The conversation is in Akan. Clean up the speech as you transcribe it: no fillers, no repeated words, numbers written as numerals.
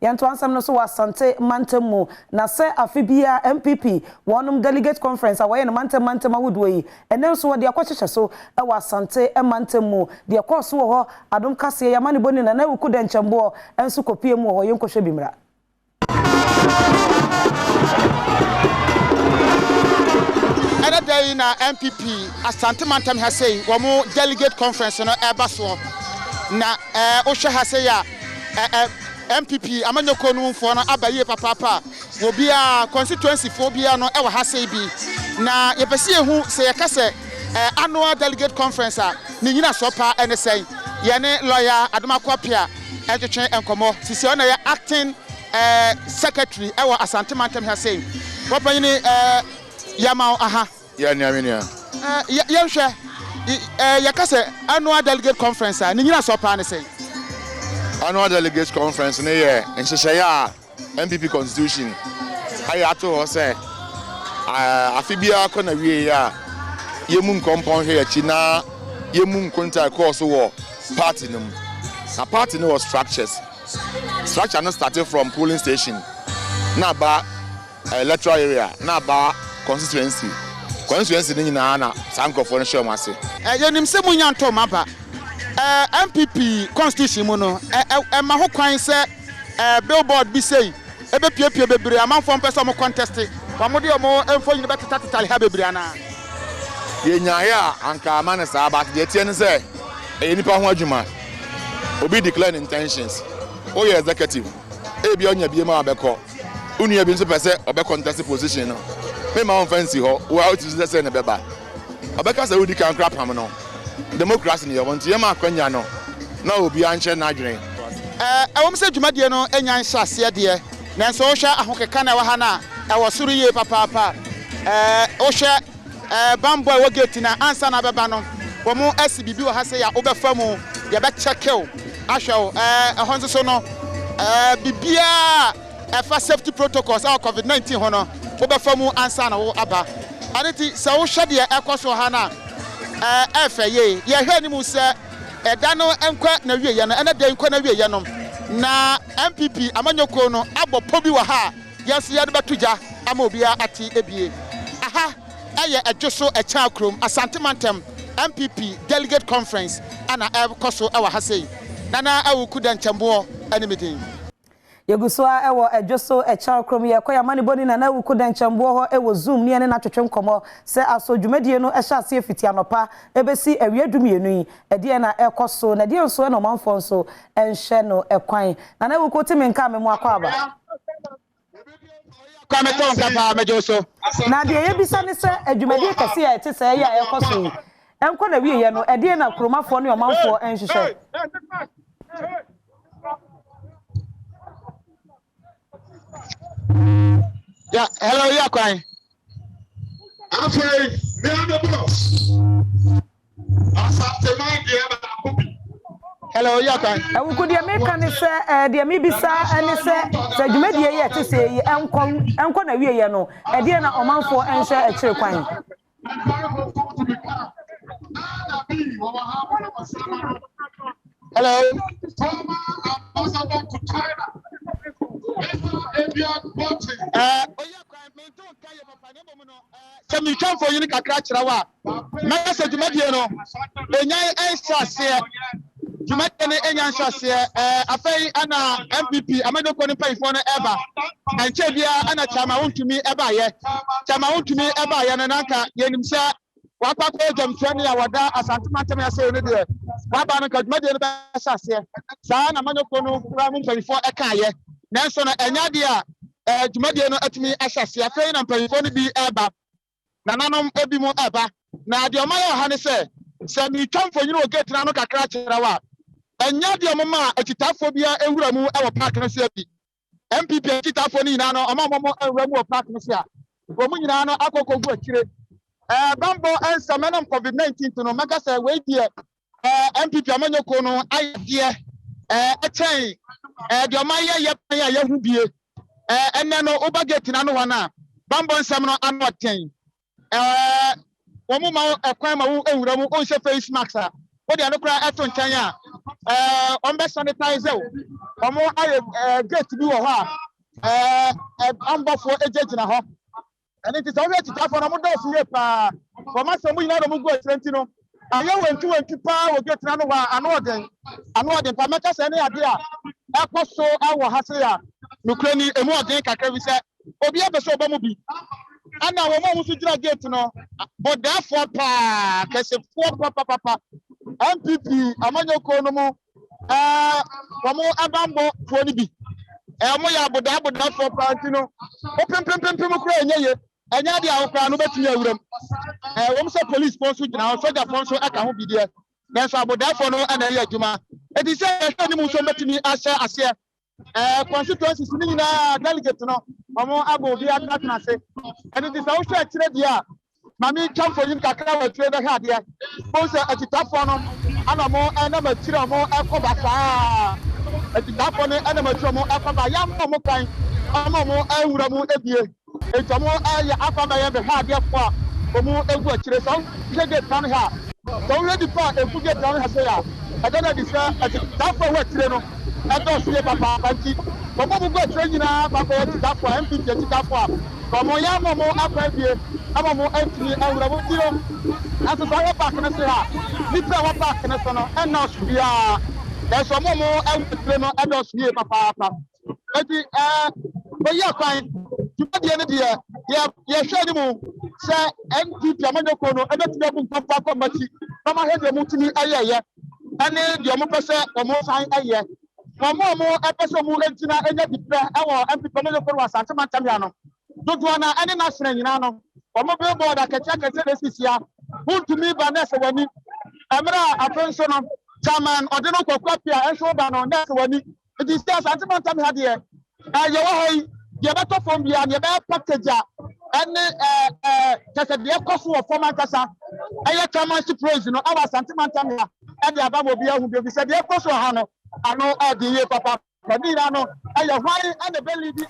Yɛntoa nsɛm no so wɔ Asante mantam mu, na sɛ afe biara NPP wɔnom delegate conference a wɔyɛ no mantam mantam ahodoɔ yi, ɛnnɛ nso wɔde akɔhyehyɛ so wɔ Asante mantam mu. Deɛ ɛkɔɔ so wɔ hɔ, Adom Kaseɛ, yɛn amanebɔni Nana Awuku Dɛnkyɛmboɔ nso kɔpue mu wɔ hɔ, yɛnkɔhwɛ bi mmra. Ɛnɛ da yi na NPP Asante mantam ha sei wɔn delegate conference no ɛreba soɔ. Na ɛɛ wohwɛ ha sei a ɛɛ NPP amanyɔkuo no mufoɔ no aba yie papaapa. Obiara constituency foɔ biara no ɛwɔ ha sei bi. Na yɛpɛ sɛ yɛhu sɛ yɛka sɛ ɛɛ annual delegate conference a ne nyinasoɔ paa ɛne sɛn. Yɛne lawyer Adomako Appiah ɛtwetwe nkɔmmɔ. Sisi ɔno na ɛyɛ acting ɛɛ secretary ɛwɔ Asante mantam ha sei. Wɔpanyini ɛɛ yɛama wo aha. Yɛ nua me nua. Ɛɛ yɛnhwɛ ɛɛ yɛka sɛ annual delegate conference a ne nyinasoɔ paa ne sɛn? Annual delegate conference ne yɛ nhyehyɛeɛ a NPP constitution ayɛ ato hɔ sɛ afe biara kɔ na wie a yɛmu nkɔmpɔn hwɛ akyi na yɛmu nkonta ɛkɔɔ so wɔ party no mu. Na party no wɔ structures. Structure no started from polling station na aba electoral area na aba constituency. Constituency no nyinaa na saa nkurɔfoɔ no hyɛ wɔn ase. Yɛnim sɛ munya ntɔm aba. NPP constitution mu no ɛma ho kwan sɛ billboard bi sei ɛbɛpiepie bebree amanfoɔ mpɛ sɛ ɔmo contest wɔn de ɔmo mfonyin bɛtetateta ha bebree anaa? Yɛnyaeɛ a anka ama no saa, but deɛ ɛteɛ ne sɛ ɛyɛ nipa ho adwuma. Obi declare ne intentions. Woyɛ executive, ebi ɔnya bie ma wabɛkɔ. Wo nua bi nso pɛ sɛ ɔbɛ contest position no. Mema wɔmfa nsi hɔ, wo a wotumi sɛ sɛ ne bɛba. Ɔbɛka sɛ wodi kan kora pam no. Democracy ne yɛwɔ nti yɛma akwanya no na obiara nkyerɛ n'adwene. Ɛwɔm sɛ dwumadie no nya nhyɛ aseɛ deɛ, nanso wohwɛ ahokeka na ɛwɔ ha no a, ɛwɔ soro yie papaapa. Wohwɛ bambɔ a ɛwɔ gate no a, ansa na abɛba no, wɔn asi biribi wɔ ha sɛ yɛ a wobɛfa mu, yɛbɛkyɛke wo ahwɛ wo. Ɛhɔ nso so no, biribiara ɛfa safety protocols a COVID-19 ho no, wobɛfa mu ansa na wo aba. Ɛno nti sɛ wohwɛ deɛ ɛkɔ so ha no a, ɛɛfɛ yie. Yɛhwɛ anim sɛ ɛda no nkɔ na wieɛ no, ɛnɛ da nkɔ na wieɛ no, na NPP amanyɔkuo no abɔ pɔ bi wɔ ha a yɛn nso yɛde bɛto gya ama obiara ate ebie. Aha ɛyɛ Ɛdwo so Ɛkyɛn kurom Asante mantam NPP delegate conference ana ɛkɔ so ɛwɔ ha sei. Nana Awuku Dɛnkyɛmboɔ ɛne me din. Yɛgu so a ɛwɔ Ɛdwo so Ɛkyɛn kurom, yɛkɔ yɛ amanebɔni Nana Awuku Dɛnkyɛmboɔ hɔ ɛwɔ Zoom ne yɛne n'atwetwe nkɔmmɔ sɛ aso dwumadie no ɛhyɛ aseɛ fiti anɔpa ɛbɛsi awia 12 yi, ɛdeɛ na ɛkɔ so na ɛdeɛ nso ɛna ɔmanfoɔ nso ɛnhyɛ no ɛkwan. Nana Awuku, te me nka me mu akɔ aba. Kwame tɔ nka paa, mɛgye so. Na deɛ yɛbisa ne sɛ adwumadie kɛse a ɛte sɛ ɛyɛ a ɛkɔ so yi ɛnkɔ na wieɛ no, ɛdeɛ na kuromafoɔ ne ɔmanfoɔ ɛnhyehyɛ? Ya, hello, ya kwan. Afei mmea ne boss Asanteman deɛ baako bi. Hello, ya kwan. Awuku, deɛ meka ne sɛ deɛ mebisa ne sɛ sɛ dwumadie yi a ɛte sɛ yi ɛnkɔ na wieɛ no, ɛdeɛ na ɔmanfoɔ ɛnhyɛ akyire kwan? Hello. Former ambassador to China, Mr. Abian Boateng. Oya kwan, mento nka yɛ papa na mmom no sɛ metwa mfonyin kakra kyerɛ wo a, mɛka sɛ dwumadie no ɛnyan ɛnhyɛ aseɛ. Dwumadie no ɛnya nhyɛ aseɛ. Afei ɛna NPP amanyɔkuo no mpanyinfoɔ no ɛba. Ɛnkyɛ biara ɛna Chairman Wontumi ɛbaayɛ. Chairman Wontumi ɛbaayɛ no, nanka yɛnim sɛ wakɔ akɔyɛ dwamkyerɛni a wɔda Asante mantam ase no deɛ, waba no nka dwumadie no bɛhyɛ aseɛ. Saa na amanyɔkuo no kura mu mpanyinfoɔ ɛkaayɛ, nanso no ɛnyɛ adeɛ a dwumadie no atumi ahyɛ aseɛ. Afei na mpanyinfoɔ no bi ɛreba, nananom ebi mu ɛreba, na deɛ ɔma yɛ ɔha ne sɛ sɛ metwa mfonyin wɔ gate n'ano kakra kyerɛ wo a, ɛnyɛ adeɛ ɔmo ma akyitaafoɔ biara ewura mu ɛwɔ park no so bi. NPP akyitaafoɔ no nyinaa no, ɔmo a ɔmo nwura mu wɔ park no so a, wɔn nyinaa no akɔkɔ gu akyire. Bambɔ nsɛm ɛnam COVID-19 to no, mɛka sɛ wei deɛ NPP amanyɔkuo no ayɛ deɛ ɛkyɛn deɛ ɔmo ayɛ yɛ pan a yɛho bie. Ɛnɛ no woba gate n'ano hɔ no a, bambɔ nsɛm no ano ɔten. Wɔn ma ɛkwan ma wo nwura mu, wonhyɛ face mask a, wode ɛno koraa ɛto nkyɛn a. Wɔn bɛ sanitize o. Wɔn ayɛ gate bi wɔ hɔ a ɛɛ ambɔfoɔ egyinagyina hɔ. Ɛne nti sɛ wɔhwɛ akyitaafoɔ no, wɔn dɔɔso yie paa. Wɔn asɛ wɔn nyinaa na wɔn gu akyire nti no, ayɛ wɛntwi wɛntwi paa wɔ gate n'ano hɔ a ano ɔden, ano ɔden paa. Mɛka sɛ ɛne adeɛ a ɛkɔ so ɛwɔ ha se a nukuri ni emu ɔden kakra bi sɛ obi apɛ sɛ ɔbɔ mu bi. Ɛna wɔn a wɔn nso gyina gate no, bɔdaafoɔ paa, kɛsefoɔ papapapa, NPP amanyɔkuo no mu wɔn abanbɔfoɔ no bi, wɔn yɛ abodaa abodaafoɔ paa. Nti no wopempempempem kura ɛnyɛ yie, ɛnyɛ adeɛ a wokora no wobɛtumi awuram. Wɔn sɛ police foɔ nso gyina hɔ, sogyafoɔ nso ɛka ho bi deɛ, nanso abodaafoɔ no ɛna ɛyɛ adwuma. Eti sɛ yɛhwɛ anim nso bɛtumi ahyɛ aseɛ constituencies ne nyinaa delegate no, wɔn abɔ obi atenatena ase. Ɛno ti sɛ wohwɛ akyire deɛ a, maame twa mfonyin kakra wɔ akyire bɛhwɛ adeɛ fo sɛ akyitafoɔ no ana wɔn ɛnam akyire a wɔn ɛkɔ ba saa. Akyitafoɔ no ɛnam akyire a wɔn ɛkɔ ba, yɛama wɔn kan ama wɔn ɛwura mu ebie. Eti wɔn ɛyɛ afa bɛyɛ bɛhwɛ adeɛ fo a wɔn egu akyire. Sɛ wohwɛ gate no ha, sɛ wohwɛ nipa a egu gate no ha sɛ a, ɛdɛ na di sɛ akyitafoɔ a ɛwɔ akyire no ɛdɔɔso yie papaapa. Nti wɔn a wɔgu akyire nyinaa baako yɛ akyitafoɔ a NPP akyitafoɔ a wɔn yɛ ama wɔn akɔ abie ama wɔn antumi awura wɔn ti no. Nanso sɛ ɔyɛ park no so ha, nipa a ɛwɔ park no so no ɛnnɔɔso biara, nanso wɔn a wɔn ɛwɔ akyire no ɛdɔɔso yie papaapa. Eti oyi akwan dwumadie no deɛ, yɛ yɛhwɛ anim sɛ NPP amanyɔkuo no ɛbɛtumi abu nkɔmfo akɔ mmakyi na wɔn ahwɛ deɛ wɔn tumi ɛyɛyɛ ɛne deɛ wɔn pɛ sɛ wɔn san ɛyɛ. Wɔn a wɔn ɛpɛ sɛ wɔn gyina anya dibrɛ ɛwɔ NPP amanyɔkuo no wɔ Asante mantam ya no dodoɔ na ɛne national nyinaa no, wɔn billboard akɛseɛ akɛseɛ na esisi ha. Wontumi ba na ɛsɛ w'ani. Mmerɛ a afei nso no, chairman ɔde no kɔkɔ apia ɛnso ba no na ɛsɛ w'ani. Nti sɛ Asante mantam ha deɛ, yɛwɔ ha yi deɛ, ɛbɛtɔ fam biara deɛ, ɛbɛyɛ package a ɛne ɛɛ ɛɛ kyɛ sɛ deɛ ɛkɔ so wɔ fam ankasa ɛyɛ chairmanship race no ɛwɔ Asante mantam ha ɛde aba ma obi ahu bi obi sɛ deɛ ɛkɔ so wɔ ha no ano ɛde yie papa. Ne nyinaa no ɛyɛ hwan ɛna ɛbɛ lead.